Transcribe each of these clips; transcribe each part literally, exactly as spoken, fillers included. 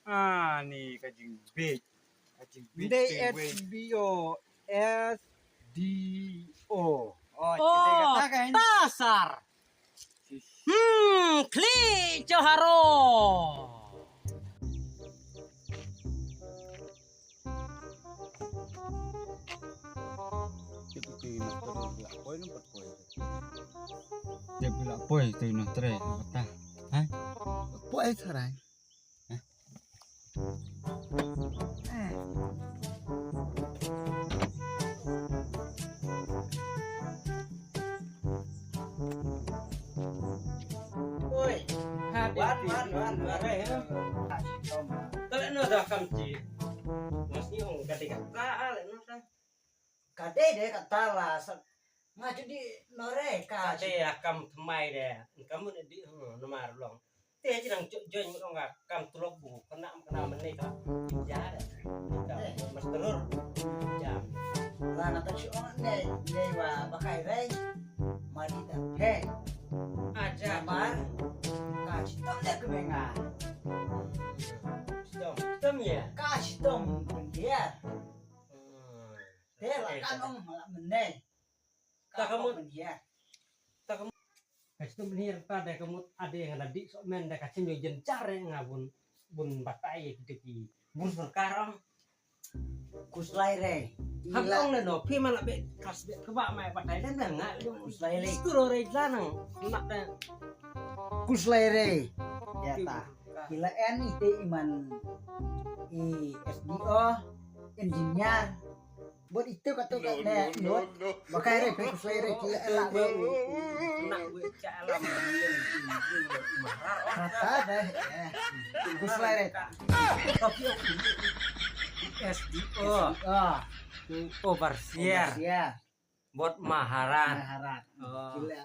Ani ka jingbit. Ka jingbit. Dei S B O, S D O. Oh, oh, kata kan. Tasar. Hmm, klik joharo. Dia bila poi tu ino tre kata. Ha? Poi sarai. Oi, wan, wan, wan, wan. Tale no da kam ci. Mas ni ong kati kata ale no da. Ka dei de kata la sa nga ju di nore ka. Ka dei ya kam tmai de. Kam ne di, hmm, namar long. Te ji nang jo-, join long ka kam tulok bu. Kana kana mene ka. Ja de. Ka mas telur. Ja. La na ta chu ong ne ne wa ba kai rei. Ma di ta. He. Aja. Namar ka chitom de kemenga. Chitom, chitom ya. Ka chitom pun dia. Hmm. Te la kan ong la mene. Ta ka mut. Ka mut. Ka mut. Ka mut ade nga la dih sok men da ka chim jin char nga bun bun batai ki bun sorkar ong. Kuslai re. Hak ong le no phi man la be kas be kaba mai batai dan dan nga. Kuslai re. Skuro re la nang nak da. Kuslai re. Ya ta. Kila en ite iman i S D O engineer. Bot itu katu kat ne not. Bakai re pe kuslai re kila ela be. Nak be cha ela. Kata be. Kuslai re. Tapi S D O. Ah. Overseer. Overseer. Bot maharat. Maharat. Oh. Kila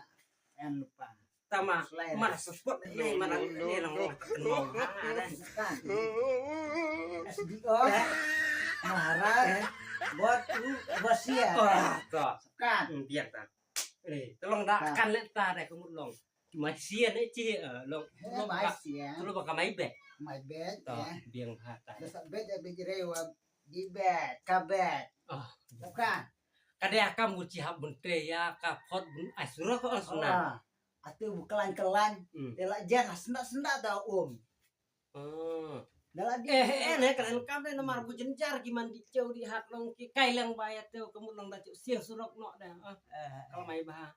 en lupa. Tama, mar support ni, mar ni lang. S D O, Maharaj, bot u Basia. Ah, to. Kan. Hmm, biang ta. Eh, tolong da kan le ta da kemut long. Masia ni ci, eh, long. Eh, long ka, Masia. Tolong baka mai bet. Mai bet, to, ya. Biang ha ta. Da sa bet ya bet rewa di bet, ka bet. Ah. Bukan. Ka dei ka mut ci hap bun te ya ka phot bun ai surok ko suna. Ah. Ate bu kelan-kelan, hmm, te la jan senda-senda da um. Hmm. Da la di. Eh, eh, ne kelan kam ne namar bu jenjar ki man di cheu di hat long ki kai lang ba ya te ka mut long da cheu siang surok nok da. Ah. Eh, eh. Kalau mai ba.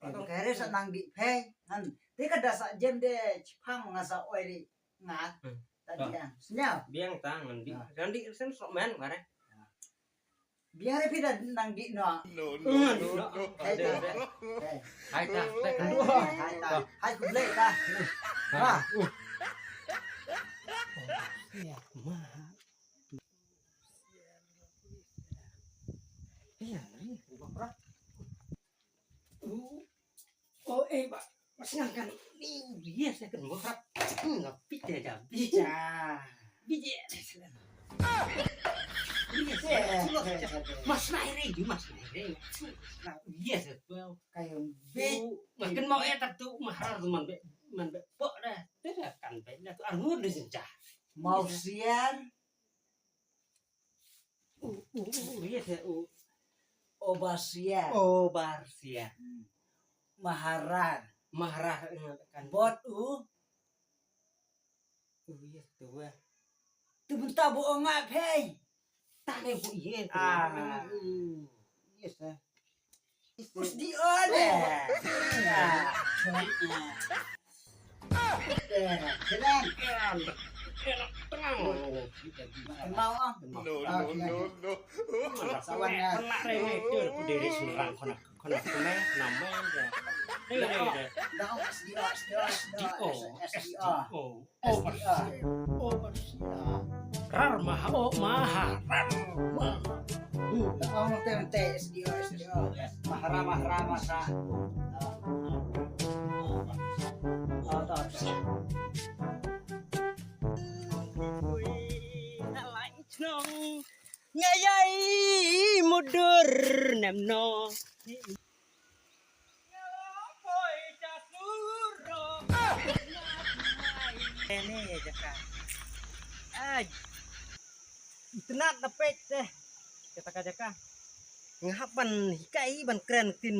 Kalau kere sa nang di phe, han. Te ka da sa jem de chipang nga sa oi di nga. Hmm. Ta di ang. Senyap. Biang ta ngan di. Ah. Ngan di sen sok men kare. Biar phi da nang di no. No, no, no, no. Hai ta. Hai ta. Hai ta. Hai ku blek ta. Ha. Ya, ma. Ya, ni. Oh, eh, ba. Mas nang kan ni dia saya kan murah. Nggak pita aja. Bija. Bija. Mas naire, mas naire. Yes, bau. Kayu. Makin mau ya tak tu mahar tu man be man be pok dah. Tidak kan be dah tu arun dah senja. Mau sian. U, u, u, yes, ya, u. Obarsia. Obarsia. Hmm. Maharar. Maharar, eh, kan. Bot u. U, yes, tu, eh. Tu benta bu ongap, hei. Tane bu, yes, tu. Ah. U, yes, eh. Us di on, eh. Ya. Tenang. Tenang. Tenang. No, no, no, no. Sawan ya. Kena re, tu aku diri surang kena, kena kena nama ya. Diri, diri. Dah, S D O, S D O, S D O. S D O. Overseer. Overseer. Rar maha, oh, maha. Rar maha. Ong te te S D O, S D O. Mahara, mahara, mahara. Oh, to. Ui, na lai chnong. Nga ïai mudur nem no. Nga la poi sha surok. Nga Ne jaka. Ai. Itynnad na peit te. Kata ka jaka. Nga hap ban hikai ban kren ktien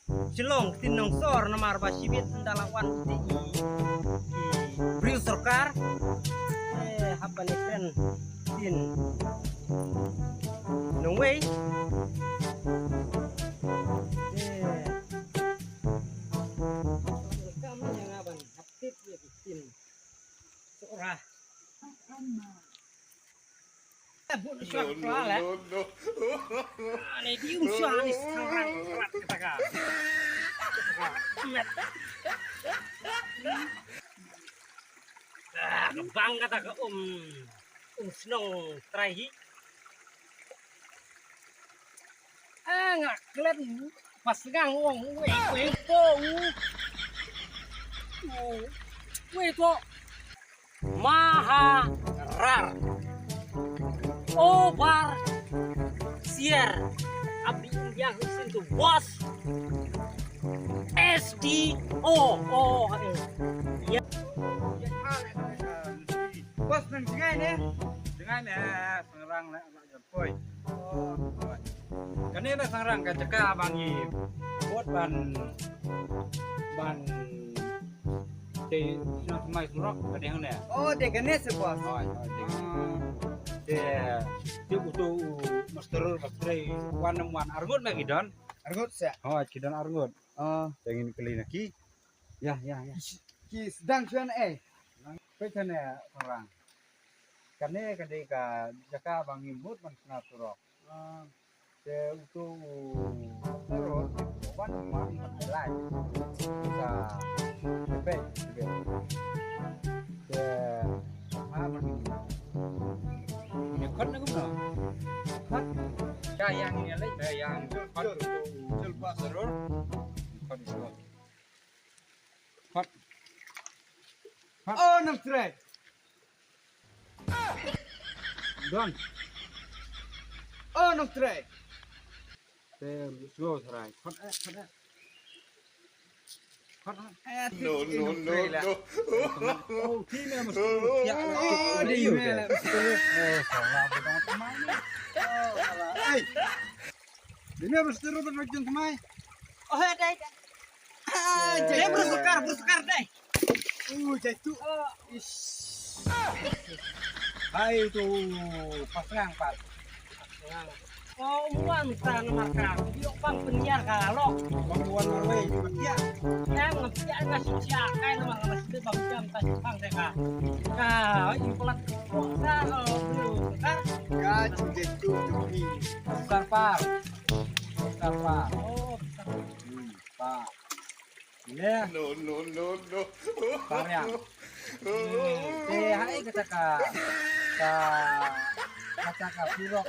Shillong, ktien nongsor namar ba shibit ynda la wan ktien i, i briew sorkar. Eh, hap ban kren ktien nongwei. Eh. Kam ïa nga ban hap tip ïa ki ktien Sohra. Eh, bun shuwa. No, no, no, no. Ah, ni di um shuwa ni sekarang. Ah, ka bang kata ka um, um shnong trai hi. Ah, nga klet pas ngang wong wei wei to. Wei to. Maharar. Obar sier. Abi yang sin tu bos. S D O. Oh, eh. Ya. Bos nang jingai ne. Jingai ne, Sangrang ne. Poi. Kane ba Sangrang ka jaka ba ngi bud ban, ban te shnong thymmai surok ka dei hangne. Oh, dei kane se bos. Hooid, hooid, dei. Ah. Te, te uto u master, master wan nym wan arngut ma ki don. Arngut se. Hooid, ki don arngut. Ah. Te ngin kylli na ki. Ïa, ïa, ïa. Ki sdang shuwa eh. Peit hangne Sangrang. Kane ka dei ka jaka ba ngi mut ban shna surok. Ah, te uto u road wan wan ban ai lai. Sa tebek tebek. Te ha ban ngi. Ngi khot na kumno? Khot. Ka yang ngi lei, ka yang khot uto u jul pas road. Khot uto. Hot. Hot. Oh, nang trai. Don. Oh, nang trai. Te slow trai. Hot, eh, hot, eh. Hot, hot. Eh, no, no, no, no. Oh, team mesti. Oh, team mesti. Oh, salah, bukan teman. Oh, salah. Hey. Dei ne briew sorkar ba jong thymmai. Oh, dei, dei. Ah, dei briew sorkar, briew sorkar dei. Uh, jai tu. Oh. Ish. Hai tu, pas ngang pat. Oh, wan ta na marka. Yok bang penyiar ka lok. Bang wan marwei, bang dia. Em, ngam sia, ngam sia, kai na marka, ngam sia, bang jam, bang deka. Ka, oi, pelat. Ka, oh, briew sorkar. Ka, jingkei tu, jingkei. Bukan par. Bukan par. Oh, bukan. Hmm, par. Ile. No, no, no, no. Par ya. Hmm, te hai kata ka, ka, kata ka surok.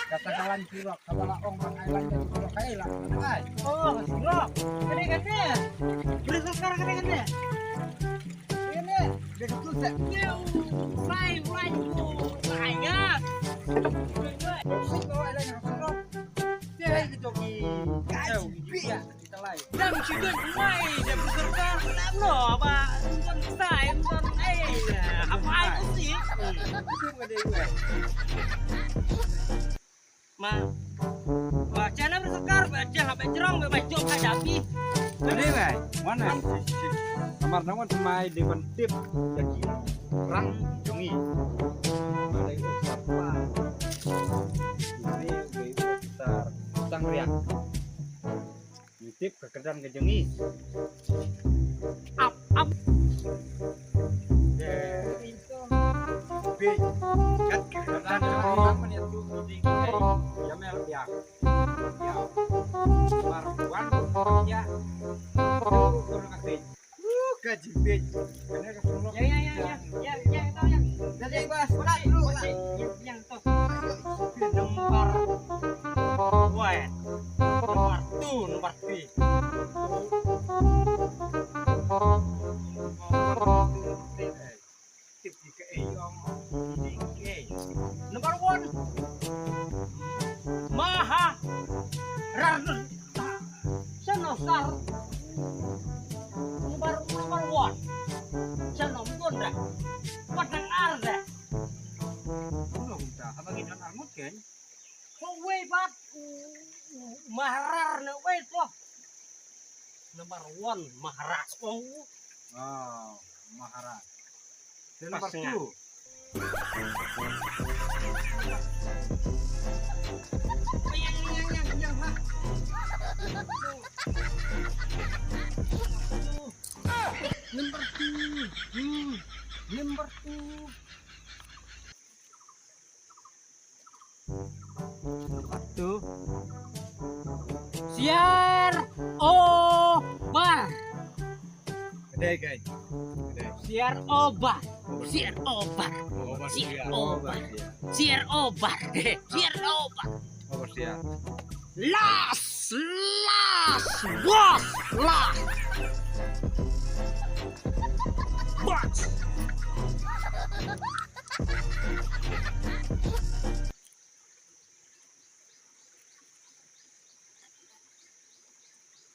Kata ka lain surok. Kaba la ong bang ai lain surok. Hai la. Hai. Oh, surok. Kane kane. Briew sorkar kane kane. Kane. Dia ketul sek. Sai, sai, sai, ya. Sik ko ai lain surok. Te hai ke joki. Kai, bia. Dang shi dun mai de briew sorkar. No ba. Dang sai dun ai. Apa ai ko si. Ma. Ba chana briew sorkar ba chana ba jrong ba jop ha japi. Dei mai. Wan na. Namar nang wan mai de ban tip jaki. Rang jong ngi. Ba dei u sar pa. Dei u sar Sangriang. Ngi tip ka kyrdan ka jong ngi. Ap, ap. Peit. Kat ka kyrdan jong ngi. Ap, ap. Ïa mel biang. Ïa. Mar wan ïa. Ka jingpeit. Kane ka surok. Ya, ya, ya, ya. Ya, ya, to, ya. Jadi, bas, tak dulu lah. Ya, yang to. Nomor one. Nomor two, nomor three. Tip di ka ei ong, di ka ei. Number one. Maha Rarnun. Sano sar. Number, number one. Sano mukon dah. Wat nang ar de. Ulo kumta, haba ngi don ar ngut ken. Ko wei bat, u, u, Maharar ne wei to. Number one, Maharaj ko. Oh, Maharaj. Then number two. Number two. Hmm. Number two. Satu. Siar obar. Kedai, kedai. Kedai. Siar obar. Siar obar. Obar siar. Siar obar. Siar obar. Siar obar. Obar siar. Las, las, bos, las. Bos.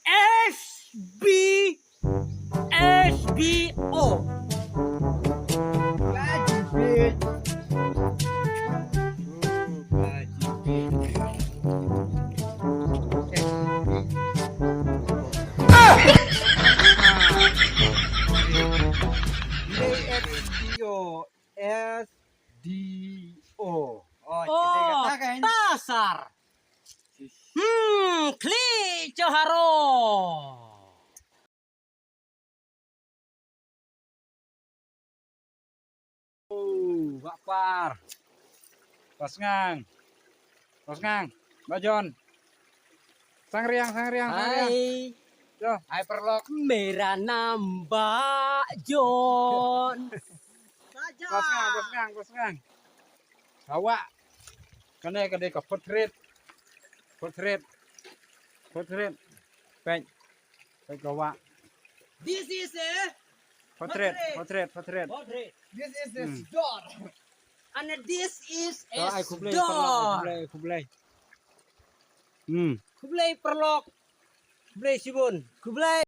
S B, S B O. S D O. Oh, oh, kita katakan. Tasar. Hmm, klik joharo. Oh, Bakpar. Pasngang. Pasngang. Bajon. Sangriang, sangriang, sangriang. Hai. Yo. Hai, perlok. Mera namba John. Pasngang, pasngang, pasngang. Hawa. Kane ka dei ka portrait. Portrait. Portrait. Pek. Pek hawa. This is a portrait, portrait, portrait. Portrait. This is a door. And this is a door. Ai khublei, khublei. Hmm. Khublei perlok. Khublei shibun. Khublei.